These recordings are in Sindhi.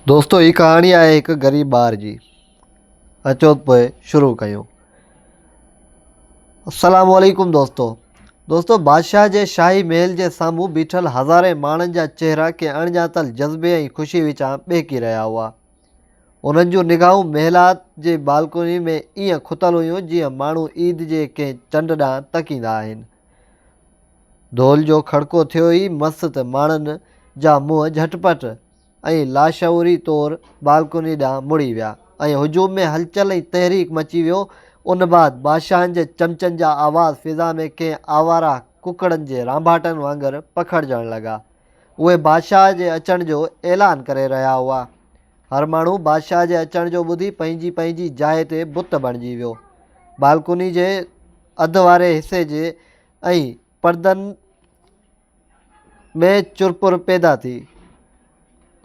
دوستو هي ڪهاڻي آهي هڪ غريب ٻار جي اچو ته پوء شروع ڪيون السلام عليڪم دوستو دوستو بادشاهه جي شاهي محل جي سامهون بيٺل هزارين ماڻهن جا چهرا ڪنهن اڻڄاتل جذبي ۽ خوشي وچان ٻهڪي رهيا هئا انهن جون نگاهون محلات جي بالڪوني ۾ ائين کتل هيون جيئن ماڻهو عيد جي ڪنهن چنڊ ڏانهن تڪيندا آهن ڍول جو کڙڪو ٿيو ئي مس ته ماڻهن جا منهن جهٽ پٽ ۽ لاشعوري طور بالڪوني ڏانهن مڙي ويا ۽ هجوم ۾ هلچل ۽ تحريڪ مچي ويو. ان بعد بادشاهن جي چمچن جا آواز فضا ۾ ڪنهن آواره ڪڪڙن جي رانڀاٽن وانگر پکڙجڻ لڳا. اهي بادشاهه جي اچڻ جو اعلان ڪري رهيا هئا. هر ماڻهو بادشاهه جي اچڻ جو ٻڌي پنهنجي پنهنجي جاء تي بت بڻجي ويو. بالڪوني جي اڌ واري حصي جي ۽ پردن ۾ چرپر پيدا ٿي.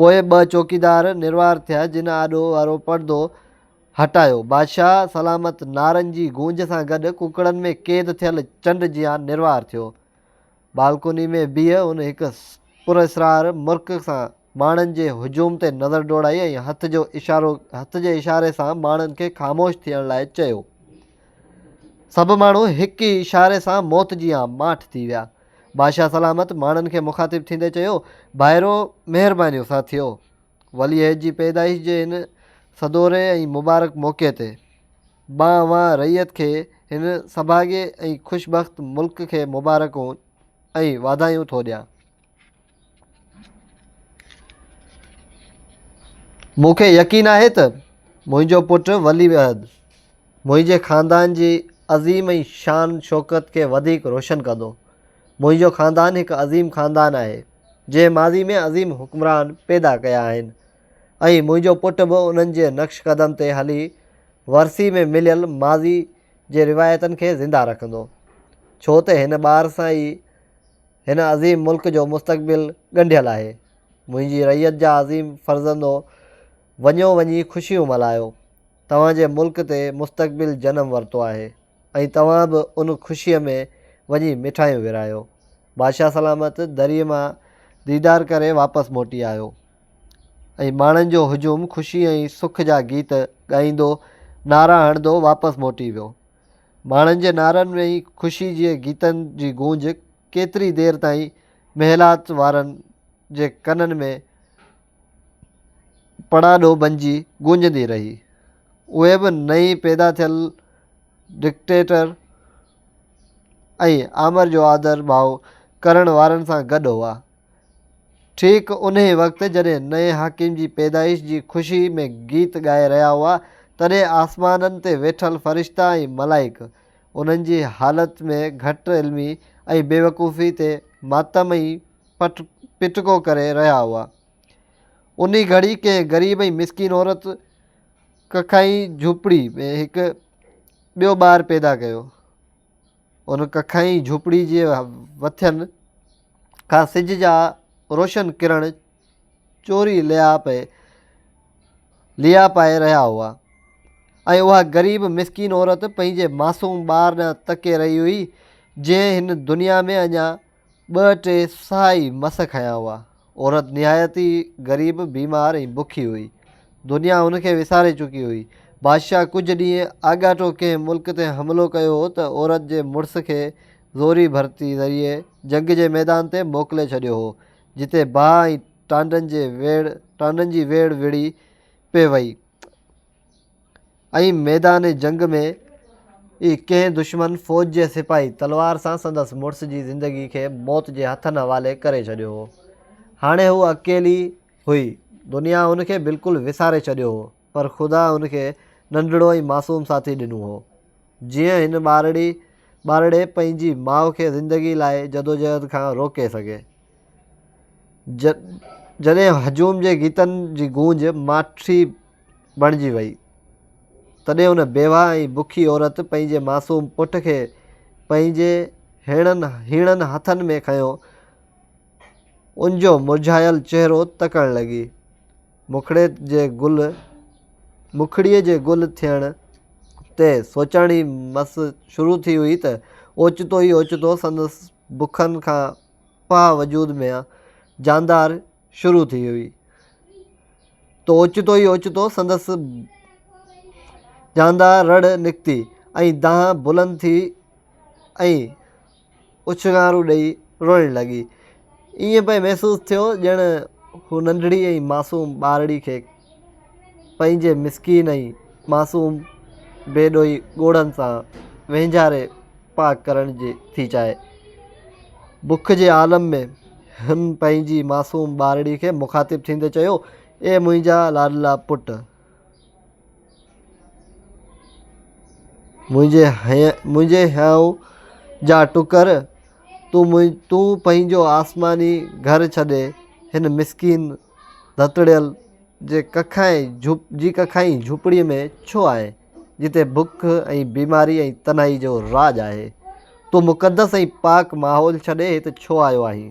پوء ٻه چوڪيدار نروار ٿيا، جن آڏو وارو پردو هٽايو. بادشاهه سلامت نعرن جي گونج سان گڏ ڪڪڙن ۾ قيد ٿيل چنڊ جيان نروار ٿيو. بالڪوني ۾ بيهه هن هڪ پراسرار مرڪ سان ماڻهن جي هجوم تي نظر ڊوڙائي ۽ هٿ جو اشارو هٿ جي اشاري سان ماڻهن کي خاموش ٿيڻ لاء چيو. سڀ ماڻهو هڪ ئي اشاري سان موت جيان ماٺ ٿي ويا. بادشاهه سلامت ماڻهن کي مخاطب ٿيندي چيو، ڀائرو مهربانيون ساٿيو! ولي عهد جي پيدائش جي هن سدوري ۽ مبارڪ موقعي تي مان اوهان رعيت کي هن سڀاڳي ۽ خوش بخت ملڪ کي مبارڪون ۽ واڌايون ٿو ڏيان. مون کي يقين آهي ته منهنجو پٽ ولي عهد منهنجي خاندان جي عظيم ۽ شان شوڪت کي وڌيڪ روشن ڪندو. منهنجو خاندان هڪ عظيم خاندان آهي، جنهن ماضي ۾ عظيم حڪمران پيدا ڪيا آهن ۽ منهنجو پٽ به انهن جي نقش قدم تي هلي ورثي ۾ مليل ماضي جي روايتن کي زنده رکندو، ڇو ته هن ٻار سان ئي هن عظيم ملڪ جو مستقبل ڳنڍيل آهي. منهنجي رعيت جا عظيم فرزندو وڃو وڃي خوشيون ملهايو. توهان جي ملڪ تي مستقبل جنم ورتو آهي ۽ توهان به ان خوشيء ۾ وڃي مٺايون ورهايو. بادشاهه سلامت دريء مان ديدار ڪري واپس موٽي آيو ۽ ماڻهن جو هجوم خوشي ۽ سک جا گيت ڳائيندو نعرا هڻندو واپس موٽي ويو. ماڻهن جي نعرن ۽ خوشي جي گيتن جي گونج ڪيتري دير تائين محلات وارن جي ڪنن ۾ پڙاڏو بنجي گونجندي رهي. اهي به نئين پيدا ٿيل ڊڪٽيٽر ۽ آمر جو آڌر ڀاء ڪرڻ وارن سان گڏ هئا. ٺيڪ انهيء وقت جڏهن نئين حاڪم جي پيدائش جي خوشيء ۾ گيت ڳائي رهيا هئا، تڏهن آسمانن تي ويٺل فرشتا ۽ ملائڪ انهن جي حالت ۾ گهٽ علمي ۽ بيوقوفي تي ماتم ۽ پٽڪو ڪري رهيا هئا. انهي گهڙي ڪنهن غريب ۽ مسڪين عورت ڪکائين جهوپڙي ۾ هڪ ٻيو ٻار پيدا ڪيو. ان ڪکائين جهوپڙي جي وٿين کان سج جا روشن ڪرڻ چوري ليئا پئي ليئا پائي رهيا هئا ۽ اها غريب مسڪين عورت پنهنجي معصوم ٻار ڏانهن تڪي رهي هئي جنهن هن دنيا ۾ اڃا ٻه ٽي ساهه ئي مس کنيا هئا. عورت نهايت ئي غريب، بيمار ۽ بکي هئي. دنيا هن کي وساري چڪي هئي. بادشاهه ڪجهه ڏينهن آڳاٽو ڪنهن ملڪ تي حملو ڪيو هو ته عورت جي مڙس کي زوري ڀرتي ذريعي جنگ جي ميدان تي موڪلي ڇڏيو هو، جتي باهه ۽ ٽانڊن جي ويڙهه ٽانڊن جي ويڙهه وڙهي پئي وئي. ۽ ميدان جنگ ۾ ئي ڪنهن دشمن فوج جي سپاهي تلوار سان سندس مڙس جي زندگي کي موت جي هٿن حوالي ڪري ڇڏيو هو. هاڻي هوء اڪيلي هئي. دنيا هن کي بلڪل وساري ڇڏيو هو، پر خدا هن کي ننڍڙو ۽ معصوم ساٿي ڏنو هو. جيئن هن ٻارڙي ٻارڙي پنهنجي ماء کي زندگي لاء جدوجهد کان روڪي سگهي. جڏهن هجوم جي گيتن جي گونج ماٺي بڻجي وئي. تڏهن ان بيواهه ۽ بکي عورت پنهنجي معصوم پٽ کي پنهنجي هيڻن هيڻن هٿن ۾ کنيو، ان جو مرجهايل چهرو تڪڻ لڳي. مکڙي جي گل مکڙيء جي گل ٿيڻ تي سوچڻ ئي مس شروع ٿي هئي ته اوچتو ئي اوچتو سندس بکن کان پاهه وجود ۾ جاندار شروع ٿي هئي. ته اوچتو ئي اوچتو سندس جاندار رڙ نڪتي ۽ دانهن بلند ٿي ۽ اڇنگارون ڏئي روئڻ لڳي. ائين پئي محسوس ٿيو ڄڻ هو ننڍڙي ۽ معصوم ٻارڙي کي پنهنجي مسڪين ۽ معصوم بي ڏوهي ڳوڙهن سان وهنجاري پاڪ ڪرڻ جي ٿي چاهي. بک جي عالم ۾ هن پنهنجي معصوم ٻارڙي کي مخاطب ٿيندي چيو، اي منهنجا لاڏلا پٽ! منهنجي منهنجي هيانء جا ٽڪر، تون تون پنهنجو آسماني گهر ڇڏي هن مسڪين ڌتڙيل جي ڪکائين جي ڪکائين جهوپڙيء ۾ ڇو آئين، جتي بک ۽ بيماري ۽ تنهائي جو راڄ آهي؟ تون مقدس ۽ پاڪ ماحول ڇڏي هت ڇو آيو آهين؟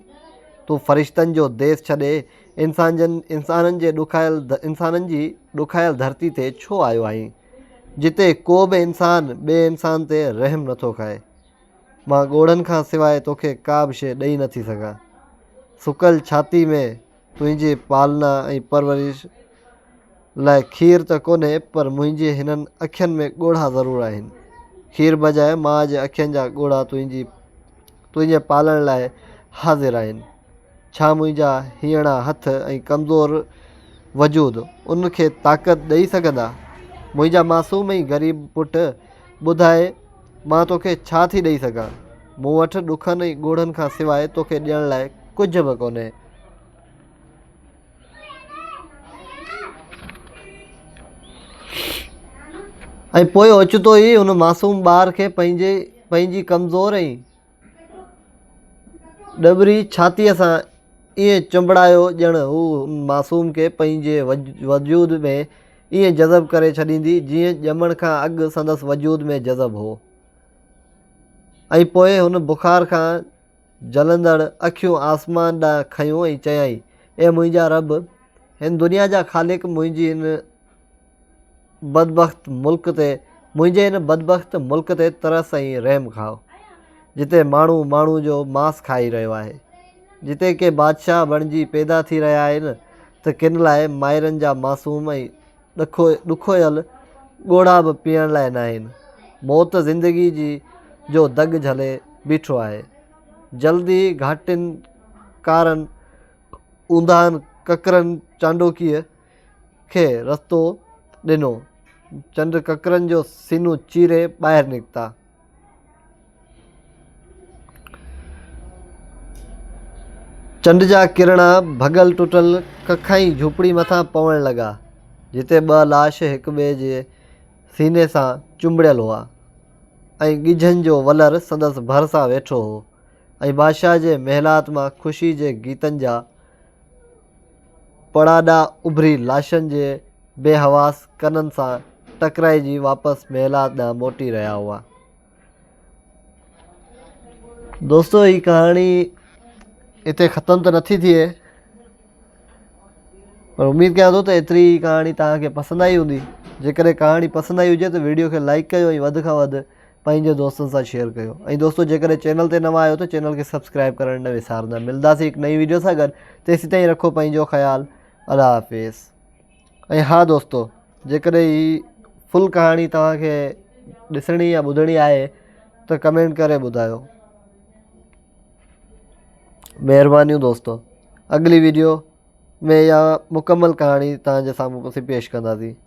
تون فرشتن جو ديس ڇڏي انسانجن انسانن جي ڏکايل انسانن جي ڏکايل ڌرتي تي ڇو آيو آهين، جتي ڪو به انسان ٻئي انسان تي رحم نٿو کائي؟ مان ڳوڙهن کان سواء توکي ڪا به شيء ڏئي نٿي سگهان. سڪل ڇاتي ۾ تنهنجي پالنا ۽ پرورش لاء کير ته ڪونهي پر منهنجي هنن اکين ۾ ڳوڙها ضرور آهن. کير بجاء ماء جي اکين جا ڳوڙها تنهنجي تنهنجي پالڻ لاء حاضر آهن. ڇا منهنجا هيڻا هٿ ۽ ڪمزور وجود ان کي طاقت ڏئي سگهندا؟ منهنجا معصوم ۽ غريب پٽ، ٻڌاء مان توکي ڇا ٿي ڏئي سگهان؟ مون وٽ ڏکن ۽ ڳوڙهن کان سواء توکي ڏيڻ لاء ڪجهه به ڪونهي. ۽ پوء اوچتو ئي هن معصوم ٻار کي پنهنجي پنهنجي ڪمزور ۽ ڏٻري ڇاتيء سان ائين چنبڙايو ڄڻ هو ان معصوم کي پنهنجي وجود ۾ ائين جذب ڪري ڇڏيندي جيئن ڄمڻ کان اڳ سندس وجود ۾ جذب هو ۽ پوء هن بخار کان جلندڙ اکيون آسمان ڏانهن کنيون ۽ چيائين، اي منهنجا رب! هن دنيا جا خالق منهنجي هن بدبخت ملڪ تي منهنجي هن بدبخت ملڪ تي ترس ۽ رحم کاء، جتي ماڻهو ماڻهو جو ماس کائي رهيو آهي. جتي ڪي بادشاهه بڻجي پيدا ٿي رهيا آهن ته ڪن لاء مائرن جا معصوم ۽ ڏکويل ڳوڙها به پيئڻ لاء ناهن. موت زندگي جي جو دڳ جهلي بيٺو آهي. جلد ئي گهاٽين ڪارن اونداهن ڪڪرن چانڊوڪيء کي رستو ڏنو. چنڊ ڪڪرن جو سينو چيري ٻاهر نڪتا. چنڊ جا ڪرڻا ڀڳل ٽٽل ڪکائين جهوپڙي مٿان پوڻ لڳا، جتي ٻه لاش هڪ ٻئي جي سيني سان چنبڙيل هئا ۽ ڳجهن جو ولر سندس ڀر سان ويٺو هو ۽ بادشاهه جي محلات مان خوشي جي گيتن جا پڙاڏا اڀري لاشن جي بي حواس ڪنن سان ٽڪرائجي واپس محلات ڏانهن موٽي رهيا هئا. دوستو هي ڪهاڻي هتي ختم ته نٿي ٿئي پر اميد ڪيان ٿو ته ايتري ڪهاڻي توهان کي پسند آئي هوندي جيڪڏهن ڪهاڻي پسند آئي هجي ته ويڊيو کي لائڪ ڪيو ۽ وڌ کان وڌ پنهنجي دوستن سان شيئر ڪيو ۽ دوستو جيڪڏهن چينل تي نوان آهيو ته چينل کي سبسڪرائب ڪرڻ نه وسارندا ملنداسين هڪ نئين ويڊيو سان گڏ تيسين تائين رکو پنهنجو خيال الله حافظ ۽ ها دوستو جيڪڏهن هي فل ڪهاڻي توهان کي ڏسڻي يا ٻڌڻي آهي ته ڪمينٽ ڪري ٻڌايو مهربانيون دوستو اڳلي ويڊيو ۾ يا مڪمل ڪهاڻي توهان جي سامهون اسين پيش ڪنداسين.